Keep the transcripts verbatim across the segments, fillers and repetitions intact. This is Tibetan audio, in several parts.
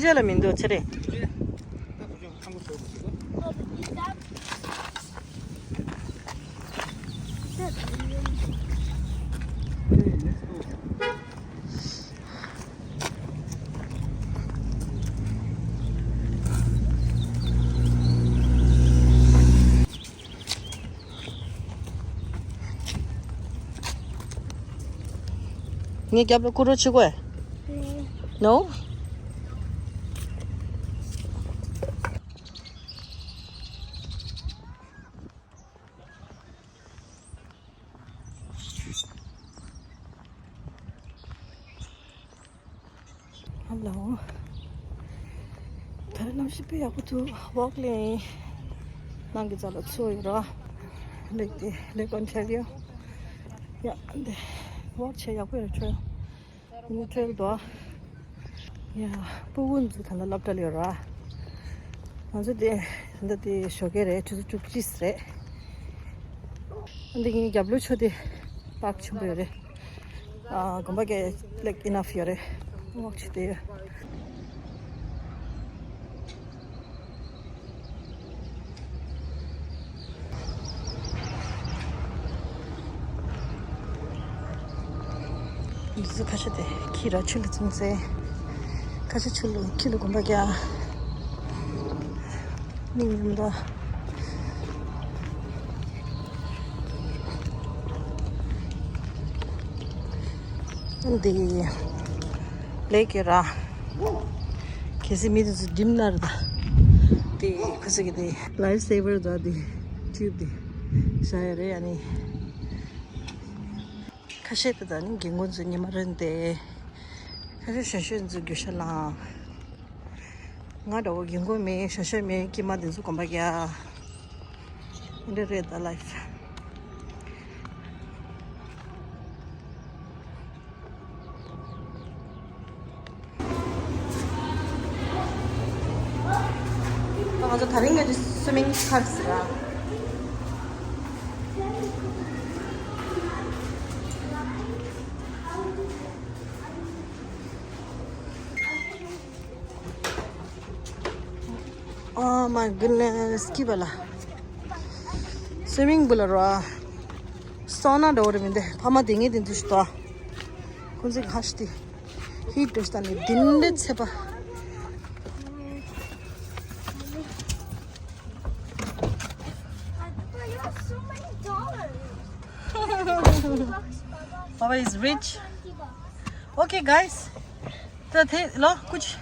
ཅི་ལ་མི་འདུག་ཆེ་རེད། ངའི་རྒྱབ་ལ་སྐུ་རུ་ཆི་གོས། No? Hello. ད་རེས་གནམ་གཤིས་དཔེ་ཡག་པོ་འདུག་ཝོག་ལེན། ནང་གི་རྩ་ལ་ཚོ་ཡོད་ར། ལེགས་ཏེ་ལེགས་ཀོན་ཆེ་ཡོད། ཡ་འདི་ཝོག་བྱེད་ཡག་པོ་ཡོད་ཁྲོད། ཡིན་ཁྲོད་དོ། ཡ། སྤུ་གུ་ཚོ་ད་ལྟ་སློབ་གྲྭ་ལ་ཡོད་ར། ང་ཚོ་དེ་ད་ལྟ་དེ་ཞོགས་ཀས་རེད། ཆུ་ཚོད་བཅུ་གཅིག་རེད། འདི་ངའི་རྒྱབ་ལོགས་ཕྱོགས་དེ་པཱརྐ་ཆེན་པོ་ཡོད་རེད། ཨ། དགོན་པ་གས་ལེགས་ཨི་ནཕ་ཡོད་རེད། ཝོག་བྱེད་དེ་ཡོད། འདི་ཚོ་ཁ་ཤས་དེ་ཁྱི་ར་ཆུ་ལ་བཙུགས་སེ། ཁ་ཤས་ཆུ་ལ་ཁྱི་ལ་དགོན་པ་རྒྱག་མི་ཉམས་དོ། འདི་ལེགས་ཀྱི་ར། གལ་སྲིད་མི་དེ་ཚོ་འགྲིམ་ན་ར་ད། དེ་ཁོ་ཚོ་གི་དེ་ལའིཕ་སེ་ཝར་ད་དེ་ཊིའུབ་དེ་བཞག་ཡོད་རེད། ཨ་ནི་ཁ་ཤས་དེ་ད་ནི་རྒན་རྒོན་ཚོ་ཉི་མ་རན་ཏེ། ཁ་ཤས་གཞོན་གཞོན་ཚོ་རྒྱུ་ཤ་ལངས། ང་འདྲ་བོ་རྒན་རྒོན་མེད། གཞོན་གཞོན་མེད། སྐྱེས་མ་དེ་ཚོ་དགོན་པ་རྒྱག་འདི་འདྲ་རེད་ད་ལའིཕ། ང་ཚོ་དེ་རིང་གི་སུའི་མིང་ཚར་ཟིན་ར། Oh my goodness, སྐྱིད་པ་ལ། སུའི་མིང་པུལ་ལ་ར། སོ་ན་འདྲ་བོ་རེད་མི་འདུག་ཕ་མ་དེ་ངེས་དེ་འདུག་ཤི་ཏོ། ཁོང་ཚོའི་ཧ་ཤི་ཏི། ཧི་ཏུ་ཤི་ཏ་ནི་དིན་རེ་ཚེ་པ། Papa is rich. Okay, guys. ད་དེ་ལོ་ཀུ་ཅི།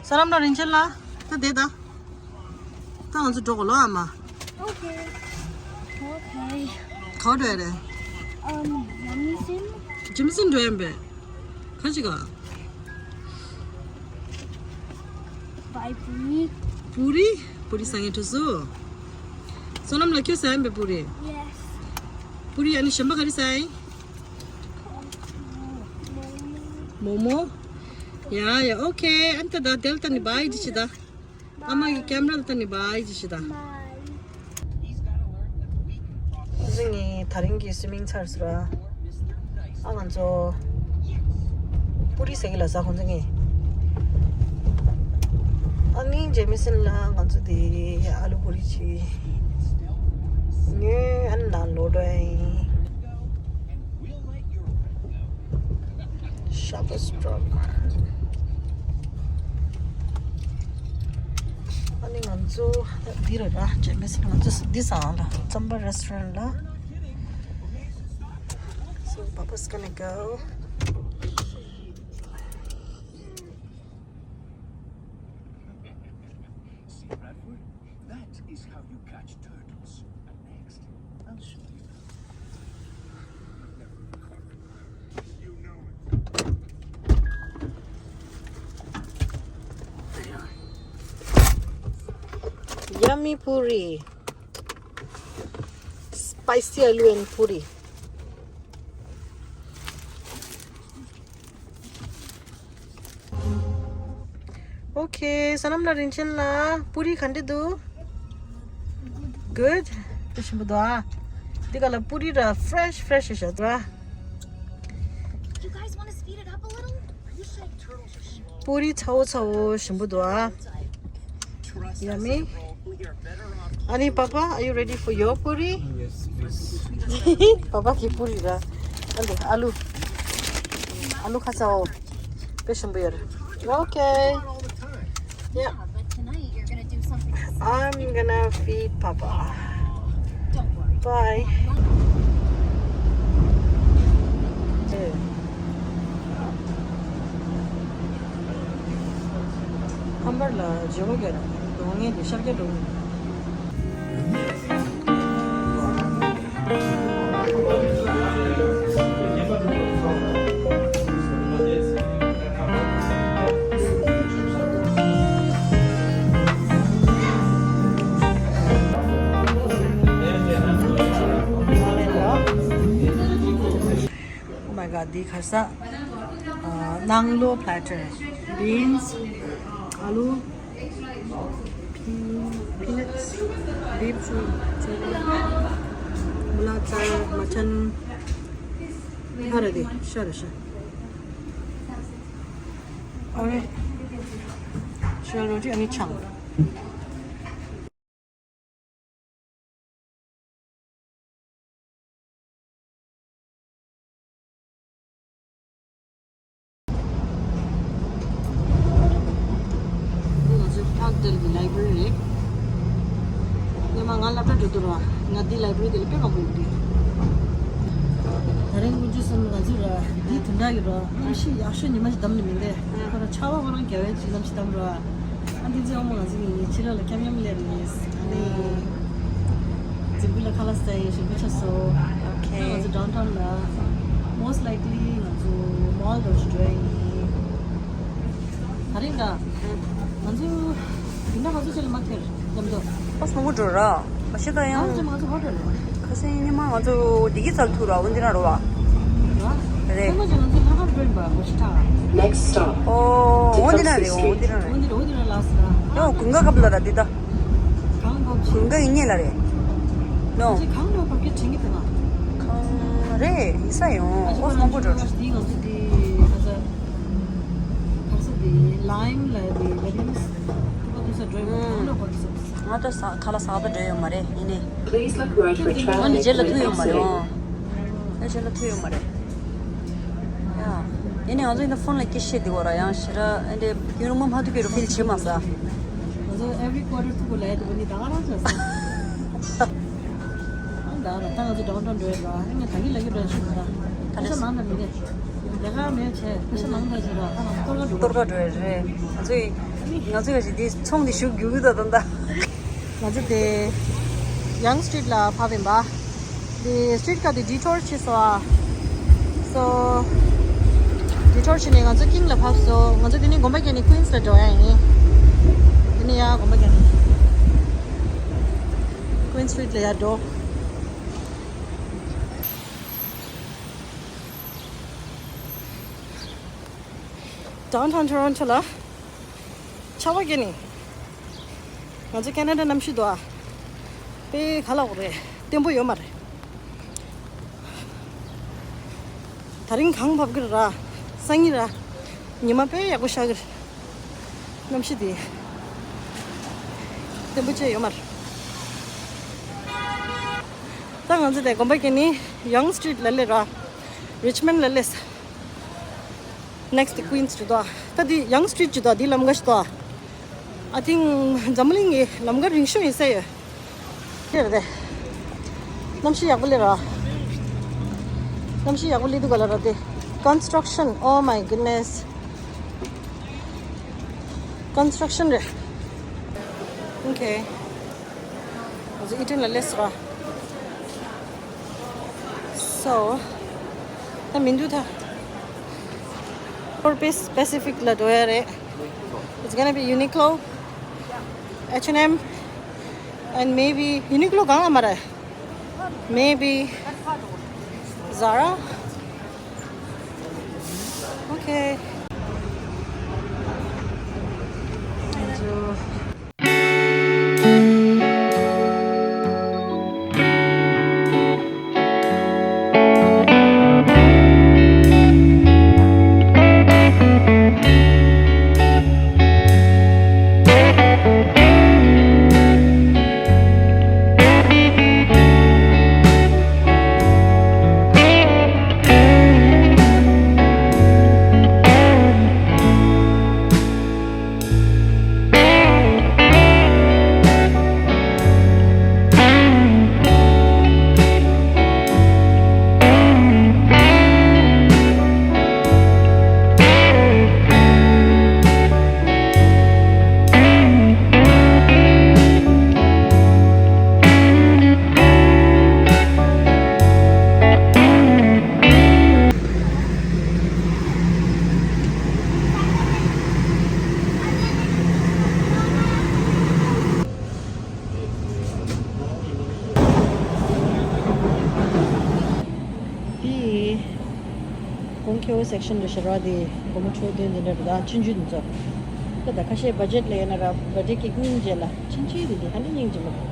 ས་ལམ་ན་རིན་ཆེན་ལ་ད་དེ་ད། ད་ང་ཚོ་འགྲོ་གོ་ལོ་ཨ་མ། Okay. Okay. ག་འགྲོ་ཡ་རེད། Um, Jamieson. ཇེ་མི་སན་འགྲོ་ཡ་མེད། ག་ཅི་ག་བའི་པུ་རི། པུ་རི། པུ་རི་ཟ་ངེ་འགྲོ་སོ། ས་ལམ་ལ་ཁྱོད་ཟ་ཡ་མེད་པུ་རི། Yes. པུ་རི་ཨ་ནི་གཞན་པ་ག་རེ་ཟ་ཡ་ཡིན། མོ་མོ། ཡ་ཡ། Okay. ཨ་ནི་ད་ད་དེ་ལ་ད་ནི་བའི་ཇི་ཤི་ད། ཨ་མ་གི་ཀེམ་ར་ལ་ད་ནི་བའི་ཇི་ཤི་ད། ཁོ་ཚོ་ངའི་དེ་རིང་གི་སུའི་མིང་ཚར་སོང་ར། ཨ་ང་ཚོ་པུ་རི་ཟ་གི་ལ་ཟ་ཁོང་ཚོ་ངས། ཨ་ནི་ཇེ་མི་སན་ལ་ང་ཚོ་དེ་ཨ་ལུ་པུ་རི་ཅིག་ཉོས། ཨ་ནི་ནང་ལོག་འགྲོ་ཡ་ཡིན། Shoppers Drug Mart. ཨ་ནི་ང་ཚོ་འདི་རེད་ར། ཇེ་མི་སན་ང་ཚོ་འདི་ཟ་ལ་རྩམ་པ་རེ་སི་ཊོ་རན་ལ། So Papa's gonna go. See, Bradford? That is how you catch turtles. And next, I'll show you. You know it. Yummy puri. Spicy aloo and puri. Okay, ས་ལམ་ན་རིན་ཆེན་ལ་པུ་རི་ག་འདྲ་འདུག Good. དེ་ཞིམ་པོ་འདུག་ཨ། འདི་ག་ལ་པུ་རི་ར་ཕི་རེ་ཤི་ཕི་རེ་ཤི་ཤ་འདུག་ཨ། You guys want to speed it up a little? Are you saying turtles are small? པུ་རི་ཚ་བོ་ཚ་བོ་ཞིམ་པོ་འདུག་ཨ། Yummy. Ani, Papa, are you ready for your puri? Yes, please. Papa གི་པུ་རི་ར། ཨ་ལུ། ཨ་ལུ། ཨ་ལུ་ཁ་ཚ་བོ། དཔེ་ཞིམ་པོ་ཡོད་རེད། Okay. Yeah. But tonight you're gonna do something. I'm gonna feed Papa. Don't worry. Bye. ཁམས་པ་ལ་བརྗེ་བོ་རྒྱག་གདོང་ངན་དེ་ཤར་རྒྱག་འགྲོ། Oh my god, འདི་ག་རེ་ཟ། ཨ། ནང་ལོ་platter། Beans། ཨ་ལུ། Peanuts། Beef stew། མུ་ལ་ཙར། མ་ཆན། ཧ་ར་དེ་ཤ་ར་ཤ། ཨ་ནི་ཤ་རོ་ཅི། ཨ་ནི་ཆང་། འདི་ང་ཚོའི་Parkdale གི་library རེད། སྔོན་མ་ང་སློབ་གྲྭ་འགྲོ་དུས་ར། ང་འདི་library དེ་ལ་དཔེ་མང་པོ་ཡོད་རེད། ད་རིང་དགུན་ཆུ་སོང་ང་ཚོ་ར། འདི་དོན་དག་གི་ར། གནམ་གཤིས་ཡག་ཤོས་ཉི་མ་ཞིག་བསྡམས་ནི་མིན་ཏེ། ཁོ་ར་ཆར་པ་ཁོ་རང་རྒྱག་པའི་ཅིག་གནམ་གཤིས་བསྡམས་ར། ཨ་འདི་ཚོའི་ཨ་མ་ང་ཚོ་གཉིས་ཕྱི་ལོགས་ལ་འཁྱམ་འཁྱམ་སླེབས་ནས། ཨ་ནི་རྫིང་བུ་ལ་ཁ་ལག་ཟ་ཡི་ཞིམ་པོ་ཆགས་སོང་། Okay. ང་ཚོ་downtown ལ། Most likely ང་ཚོ་mall འགྲོ་ཞིག་འགྲོ་ཡི་ཡིན། ད་རིང་ག་ང་ཚོ་ཡིན་ན་ང་ཚོ་ཆེད་ལ་མ་ཁྱེར་མཉམ་དུ། ཨོ་སོང་པོ་འགྲོ་ར། མ་ཤེས་ད་ཡང་། ང་ཚོ་ང་ཚོ་ཧོ་ཊེལ་ལ། ཁ་སང་ཉི་མ་ང་ཚོ་བདེ་སྐྱིད་ཚལ་ཐུག་ར། འོ་འདི་ན་རོ་བ། རེད། ཁོ་ཚོ་ང་ཚོ་ལྷག་པར་འགྲོ་ཡིན་པ་ཧོ་ཤི་ཐ། Next stop, ཨོ་འོ་འདི་ན་རེད། འོ་འདི་ན་རེད། འོ་འདི་ར་འོ་འདི་ར་ལ་སི་ད། ཡང་དགུན་ཁ་སྐབས་ལ་ར་འདི་ད། གང་གང་ཆེ། དགུན་ཁ་ཡིན་ཉེ་ལ་རེད། ནོ། ཁོ་ཚོ་གང་འགྲོ་བར་སྐད་དྲན་གི་འདུག་ན། གང་རེད་ཡིན་ས་ཡོང་། ཨོ་སོང་པོ་འགྲོ། འདི་ང་ཚོ་འདི་ཁ་ས་ཁ་ས་འདི་ལའིམ་ལ་འདི་ཝེ་ལི་ཡམ་སི་ཐུག་པ་ཐུག་ས་འགྲོ་ཡིན་པ། གང་འགྲོ་བར་སྐད་ཆ། ང་ད་ས་ཁ་ལག་ཟ་ག་འགྲོ་ཡོད་མ་རེད། ཡིན་ནའི། Please look right for traffic. འོ་ནི་རྗེས་ལ་ཐུག་ཡོད་མ་རེད། ཨོ་ཨེ་རྗེས་ལ་ཐུག་ཡོད་མ་རེད། ཡ། ཡིན་ནའི་ང་ཚོ་ཡིན་ན་ཕོན་ལ་སྐད་བཤད་དེ་བོ་ར། ཡང་ཞེ་དྲག་ཨེ་འདྲའི་རྒྱུན་རིང་མོ་མ་ཐུག་གི་རུ་ཕིལ་བྱེད་མ་ས། ང་ཚོ་every quarter ཐུག་གོ་ལས་དེ་བོ་ནི་ད་ག་རང་ཆགས་སོང་། ཨ་ད་ར་ད་ང་ཚོ་downtown འགྲོ་ཡོད་ར། ཨེ་ང་ད་གི་ལ་གི་འགྲོ་ཡོད་ཆུ་ད་ར། ད་ཕ་ས་ནས་མང་ད་མི་འདྲ། ལས་ཀ་མེད་བྱས་ཕ་ས་མང་ད་བྱས་ར། ད་ང་ཚོ་གཏོར་ཀ་འགྲོ་གཏོར་ཀ་འགྲོ་ཡོད་རེད། ང་ཚོ་ཡི་ང་ཚོ་ཡ་ཞིག་དེ་ཚོང་དེ་ཞུགས་རྒྱུ་གི་ད་ད་ད། ང་ཚོ་དེ་Yonge Street ལ་ཕབ་ཡིན་པ། དེ་street ཁ་དེ་detour བྱས་སོང་ཨ། So detour བྱས་ནས་ང་ཚོ་King ལ་ཕབ་སོང་། ང་ཚོ་དེ་ནས་དགོན་པ་བརྒྱབ་ནས་Queens ལ་འགྲོ་ཡ་ཡིན། དེ་ནས་ཡ་དགོན་པ་བརྒྱབ་ནས་Queen Street ལ་ཡ་འགྲོ། Downtown Toronto ལ་ཆར་པ་བརྒྱབ་ནས། ང་ཚོ་ཁེ་ན་ཌ་གནམ་གཤིས་འདུག་ཨ། དཔེ་ག་ལ་འོ་རེད། བརྟན་པོ་ཡོད་མ་རེད། ད་རིང་གངས་བབས་ཀྱི་རེད་ར། སང་ཉིན་ར། ཉི་མ་དཔེ་ཡག་པོ་ཤར་གྱི་རེད། གནམ་གཤིས་དེ་བརྟན་པོ་བྱས་ཡོད་མ་རེད། ད་ང་ཚོ་དེ་དགོན་པ་བརྒྱབ་ནས་Yonge Street ལ་སླེབས་ར། Richmond ལ་སླེབས། Next དེ་Queens Street འདུག་ཨ། ད་དེ་Yonge Street ཅིག་འདུག་ཨ། དེ་ལམ་ཁ་ཞིག་འདུག་ཨ། I think འཛམ་གླིང་གི་ལམ་ཁ་རིང་ཤོས་ཡིན་ས་ཡོད། དེ་རེད་དེ། གནམ་གཤིས་ཡག་པོ་སླེབས་ར། གནམ་གཤིས་ཡག་པོ་སླེབས་འདུག་ག་ལ་ར་དེ། Construction, oh my goodness. Construction རེད། Okay. ང་ཚོ་ཨི་ཊན་ལ་སླེབས་སོང་ར། So ད་མི་འདུག་ད། Four Pacific ལ་འགྲོ་ཡ་རེད། It's gonna be Uniqlo, H and M, and maybe Uniqlo གང་ལ་མ་རེད། Maybe Zara. Okay. Thank you. ཁེ་ཨོ་སེག་ཤན་རེད་ཤག་ར། དེ་སྒོར་མོ་ཁྲི་བདུན་དེ་འདྲ་རེད། ད་ཆུང་ཆུང་དེ་ཚོ། ད་ད་ཁ་ཤས་བ་ཇེཊ་ལ་ཡོད་ན་ར། བ་ཇེཊ་ཀྱི་སྙིང་རྗེ་ལ་ཆུང་ཆུང་དེ་དེ་ཧ་ནི་སྙིང་རྗེ་མོ་རེད།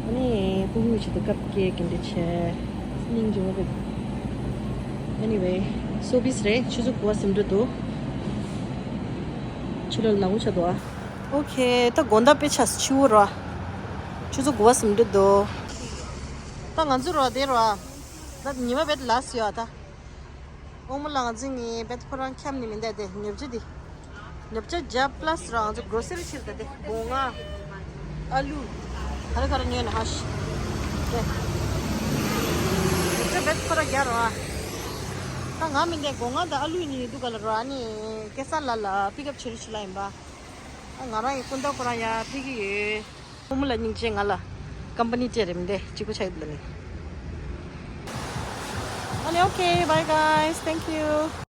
ཨ་ནི་སྤུ་གུའི་ཆེད་དུ་ཀབ་ཀེག་གི་འདི་བྱས། སྙིང་རྗེ་མོ་རེད། Anyway, སོ་བིས་རེད། ཆུ་ཚོད་དགུ་པ་ཟིན་འགྲོ་འདུག་ཆུ་ལོག་ནག་པོ་ཆགས་འདུག་ཨ། ཨོ་ཁེ། ད་དགོང་དག་དཔེ་ཆ་ཆུ་བོ་ར། ཆུ་ཚོད་དགུ་པ་ཟིན་འགྲོ་འདུག་ད་ང་ཚོ་ར་དེ་ར། ད་ཉི་མ་བེད་ལ་སི་ཡོད་ད། ཨོ་མོ་ལ་ང་ཚོ་ངའི་བེད་ཁོ་རང་འཁྱམ་ནི་མིན་ད། དེ་ཉོ་ཆ་དེ། ཉོ་ཆ་བརྒྱབ་པ་ལ་སི་ར་ང་ཚོ་གྲོ་སི་རི་ཕྱིར་ད། དེ་སྒོ་ང་། ཨ་ལུ། ག་རེ་ག་རེ་ཉོས་ན་ཧ་ཤི། དེ། ཉོ་ཆ་བེད་ཁོ་རང་རྒྱག་ར། ད་ང་མིན་ད་སྒོ་ང་དང་ཨ་ལུ་གཉིས་འདུག་ག་ལ་ར། ཨ་ནི་སྐལ་བཟང་ལགས་ལ་པིག་ཨབ་བྱེད་རོགས་བྱེད་ལབ་ཡིན་པ། ཨ། ང་རང་གི་སྐུ་ཟླ་ཁོ་རང་ཡར་ཕེབས་ཀྱི་ཡོད། ཕོ་མོ་ལ་སྙིང་རྗེ། ང་ལ་ཀམ་པ་ནི་སྤྲད་རེད་མི་འདུག་གཅིག་པུ་ཆགས་ཡོད་ལ་ནི། ཨ་ནི། Okay, bye guys, thank you.